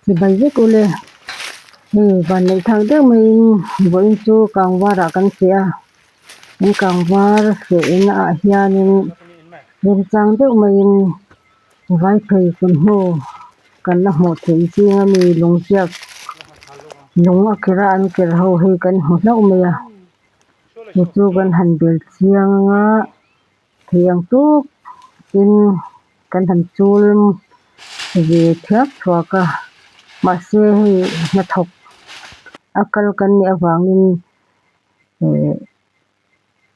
Chibai vek ule, hei vanneih thak deuh maiin vawiin chu kangvarah kan feh a, kan kangvar fehna ah hianin remchang deuh maiin vaiphei thawmhnaw kan la hmuh theih zing ami lung ziak lung a ker a an ker ho hi kan hmu hlauh mai a, chu chu kan han bel chiang anga. Thei ang tawk in kan han chul ve thiak thuak a mahse hei hnathawk a kal kan nih avangin eh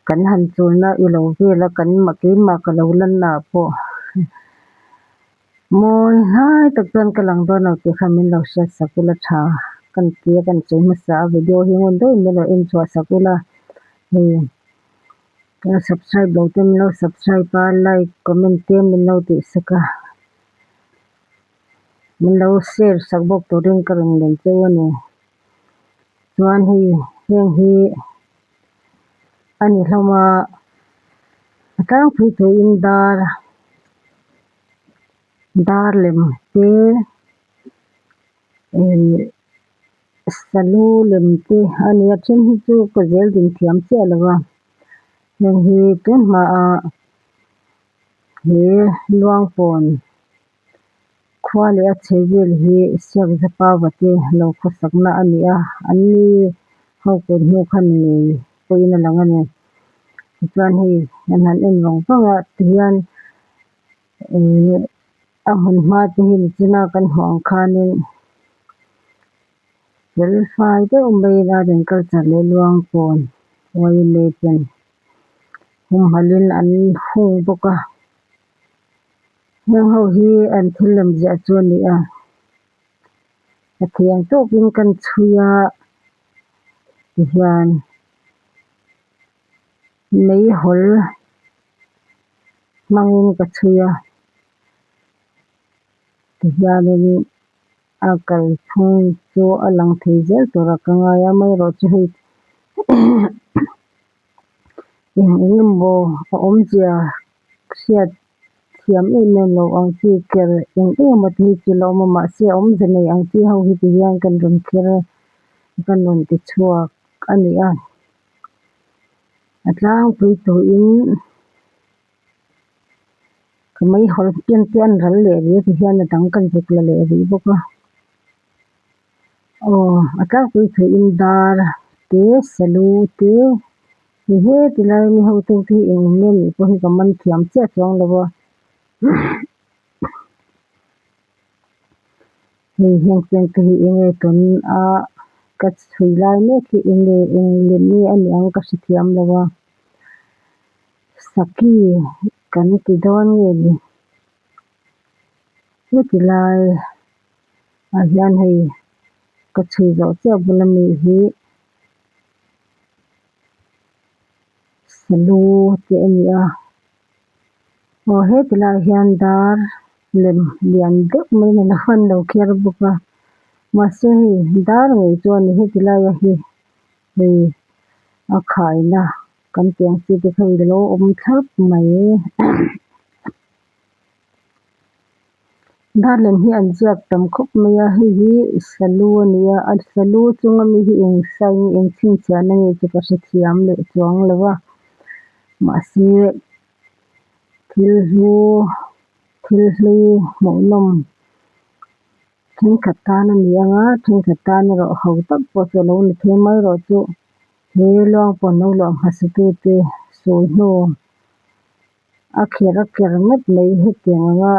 kan han chulna ilo vela kan keimah ka lo lan ah pawh mawi hlai tak chuan ka lang dawn lo tih kha min lo hriat sak ula tha kan tia kan sawi hmasa a video hi ngun deuhin min lo en chhuah sak ula hei. Ka subscribe lo te min lo subscribe a like comment te min lo tih sak a min lo share sak bawk turin ka rawn lem cheu a ni chuan hei heng hi a ni hlawm a a tlangpui turin dar dar lem te ihh. Salu lem te a ni a then hi chu ka zel din thiam chiah lo a heng hi tun hmaah he luangpawn khua leh a chhe vel hi Siakzapava te lo khawsakna a ni a an ni ho kut hnu khan ngei pawhin a lang a ni tichuan hei an han en vang vang a tihian ihh a hmun hma te hi nichina kan hmuh ang khanin fel fai deuh maiin art and culture leh luangpawn yma ten humhalhin an hung bawk a heng ho hi an thil lem ziah chu a ni a a thei ang tawkin kan chhui a tihian meihawl hmangin ka chhui a tihianin a kalphung chu a lang thei zel turah ka ngai a amaherawhchu hei eng eng emaw a awmzia hriat thiam em em loh ang chi ker eng eng emaw te hi chu la awm a mahse a awmze nei ang chi ho hi tihian kan rawn kher a kan rawn ti chhuak a ni a. A tlangpui tuin ka meihawl ken te an ral leh rih a tihian a dang ka zuk la leh rih bawk a aw a tlangpui thuin dar te salu te hei heti lai ami ho te hi eng awm nge nih pawh hi ka man thiam chiah chuang lo a. Hei heng cheng te hi eng nge tawn a ka chhui lai mek hi eng nge eng lem nge a nih ang ka hrethiam lo a saki kan ti dawn nge ni heti lai ah hian hei ka chhui zawh chiah bula mi hi salu te a ni a aw heti laiah hian dar lem lian deuh mai a ni a an lo kher bawk a mahse hei dar ngei chu a ni heti laia hi hei a khaina kan tih ang chi te kha a lo awm thlap mai dar lem hi an ziak tam khawp mai a hei hi salu a ni a a salu chunga mi hi eng sign eng chhinchhiahna nge chu ka hrethiam leh chuang lo a mahse thil hlu thil hlui hmuhnawm thenkhat tan a ni ang a thenkhat tan erawh ho tak pawh chu a lo ni thei mai erawh chu he luangpawn lo luah hmasa tute sawi hnu a kher a ker ngawt mai hetiang anga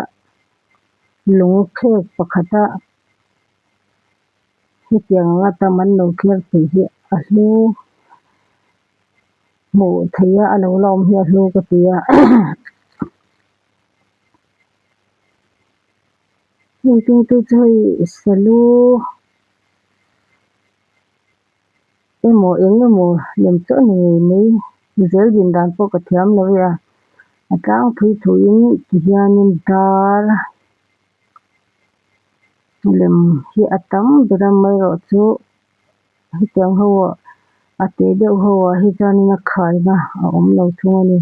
lung phek pakhata hetiang anga tam an lo kher theih hi a hlu. Hmuh theih a a lo la awm hi a hlu ka ti a heng chung te chu hei salu emaw eng emaw lem chu a ni ngei mai zel din dan pawh ka thiam lo e a a tlangpui thuin tihianin dar lem hi a tam ber a amaherawhchu. Hetiang ho ah a teh deuh ho ah hi chuanin a khaina a awm lo thung a ni.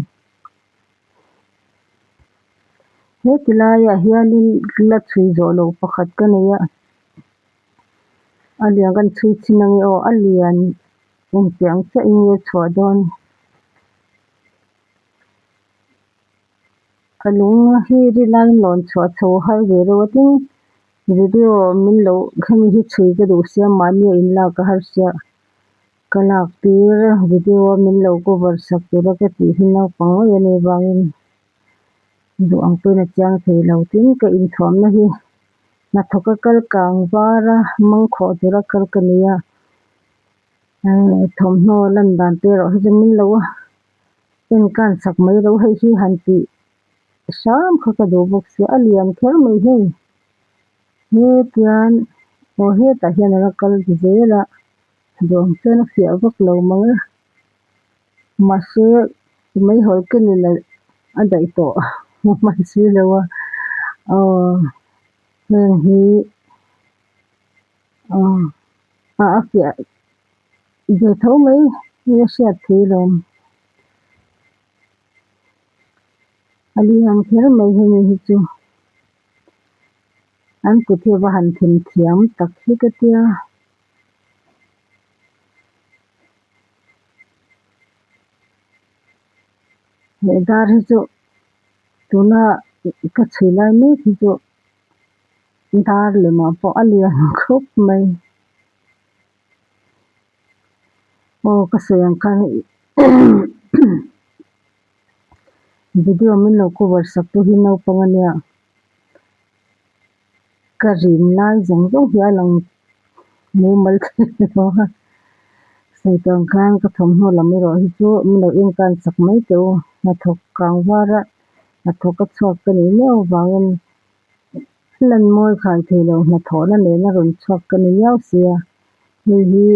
He ti laiah hianin la chhui zawh loh pakhat ka nei a. A lian kan chhui chhin ange aw a lian engtiang chiah in nge chhuah dawn a lung hi rin aiin lawn chhuah chho har ve reuh a tin video min lo hemi hi chhui ka duh sia mahni a inlak a har sia ka lak tir video a min lo cover sak tura ka tih hi naupang mai a nih avangin duh ang pawhin a chiang thei lo tin ka inthuamna hi hnathawk a kal kang var a mangkhawh tura kal ka ni a thawmhnaw lan dan te erawh hi chu min lo en kan sak mai lo hei hi han tih hram kha ka duh bawk sia a lian kher mai hei hetian aw hetah hian a la kal zel a duh ang chuan a fiah vak lo mang e mahse meihawl kenin a daih tawh hman silo a aw heng hi aw a fiah ve tho mai hei a hriat theih alawm a lian kher mai hemi hi chu an kut hi a va han themthiam tak hi ka tia. He dar hi chu tuna ka chhui lai mek hi chu dar lemah pawh a lian khawp mai. Aw ka sawi ang khan video min lo cover sak tu hi naupang a nia ka rin lai zawng zawng hi a lang mumal thei lo a sawi tawh ang khan ka thawmhnaw lam erawh hi chu min lo enkan sak mai teh u hnathawk kang var a hnathawk a chhuak ka nih miau avangin lan mawi khai thei lo hnathawhna nena rawn chhuak ka ni miau sia hei hi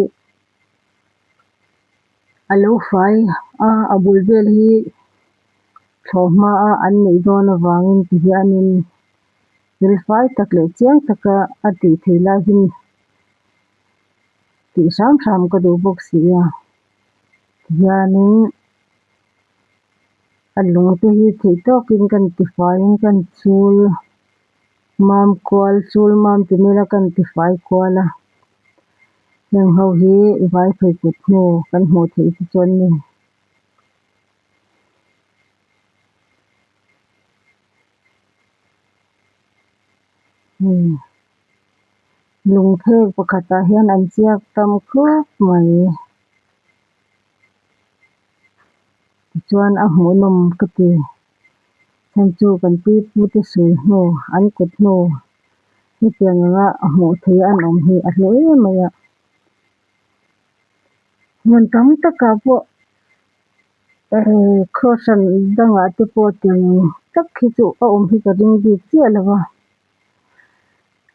a lo fai a a bul vel hi thlawhhma a an neih dawn avangin ti hianin thil fai tak leh chiang taka a tih theih lai hi tih hram hram ka duh bawk si a tihianin a lung te hi theih tawkin kan tifaiin kan chul mam kual chul mam ti mai ila kan tifai kual a heng ho hi vai phei kut hnu kan hmuh theih te chu an ni. Lung phek pakhatah hian an chiak tam khawp mai tichuan a hmuhnawm ka ti chhan chu kan pi pu te sawi hnu an kut hnu hetiang anga hmuh theih an awm hi a hlu em mai a hmun tam takah pawh. Khaw hran dangah te pawh tiang tak hi chu a awm hi ka ring bik chiah lo va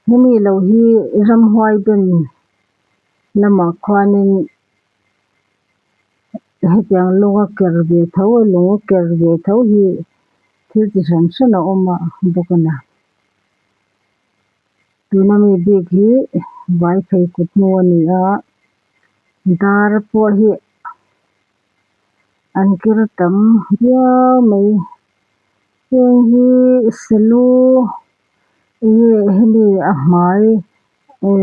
hemi lo hi ramhuai ben lamah khuanin hetiang lunga ker ve tho lung ker ve tho hi thil chi hran hran a awm a bawk a ni tuna mi bik hi vai phei kut hnu a ni a dar pawh hi. An ker tam viau mai heng hi salu enge hemi a hmai aw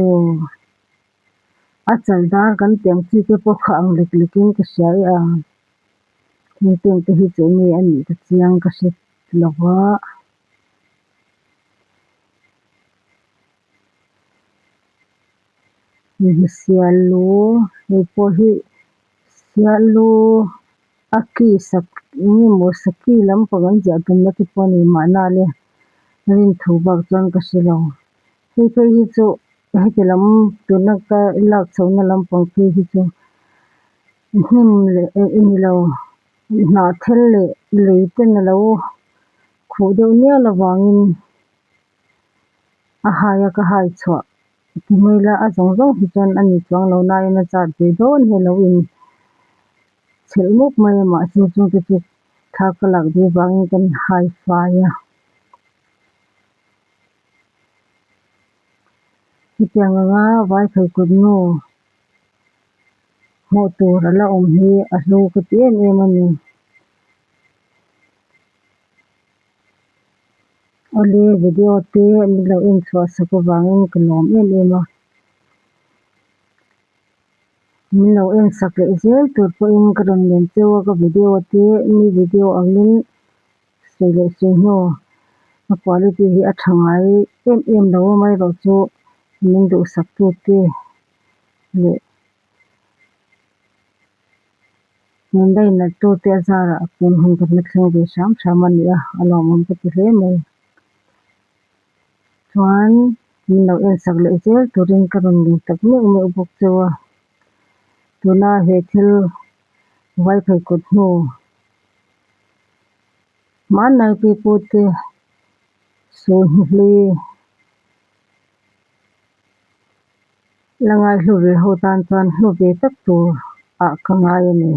a chal dar kan tih ang chi te pawh kha ang lek lek in ka hria e a heng te hi chu enge a nih ka chiang ka hre lo va. Hei hi sial lu hei pawh hi sial lu a ki sak eng emaw saki lampang an ziah tumna te pawh a ni mahna le rinthu bak chuan ka hre lo hei phei hi chu heti lam tuna ka lak chhohna lampang phei hi chu hnim leh eh ni lo hnahthel leh lei ten a lo khuh deuh nial avangin. A hai a ka hai chhuah ti mai ila a zawng zawng hi chuan a ni chuang lo nain a zat ve dawn hi a lo in chhelh mup mai a mahse chung te chu thla ka lak duh vangin kan hai fai a hetiang anga vai phei kut nu hmuh tur a la awm hi a hlu ka ti em em a ni. Awle video te min lo en chhuah sak avangin ka lawm em em a. Min lo en sak leh zel tur pawhin ka rawn len cheu a ka video te mi video angin sawi leh sawi hnu a quality hi a tha ngai em em lo a amaherawhchu min duhsak tute leh min lainat tute a zarah tun hun ka la thleng ve hram hram a ni a a lawmawm ka ti hle mai chuan min lo en sak leh zel turin ka rawn ngen tak meuh meuh bawk cheu a tuna he thil vai pheikhawk hnu. Hmanlai pi pu te sawi hnuhlui la ngaihlu ve ho tan chuan hnu ve tak tur ah ka ngai a ni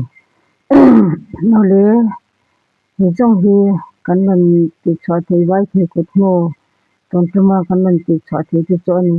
awle he zawng hi kan rawn tih chhuah theih vai thei kut hnu tun tuma kan rawn tih chhuah theih te chu a ni.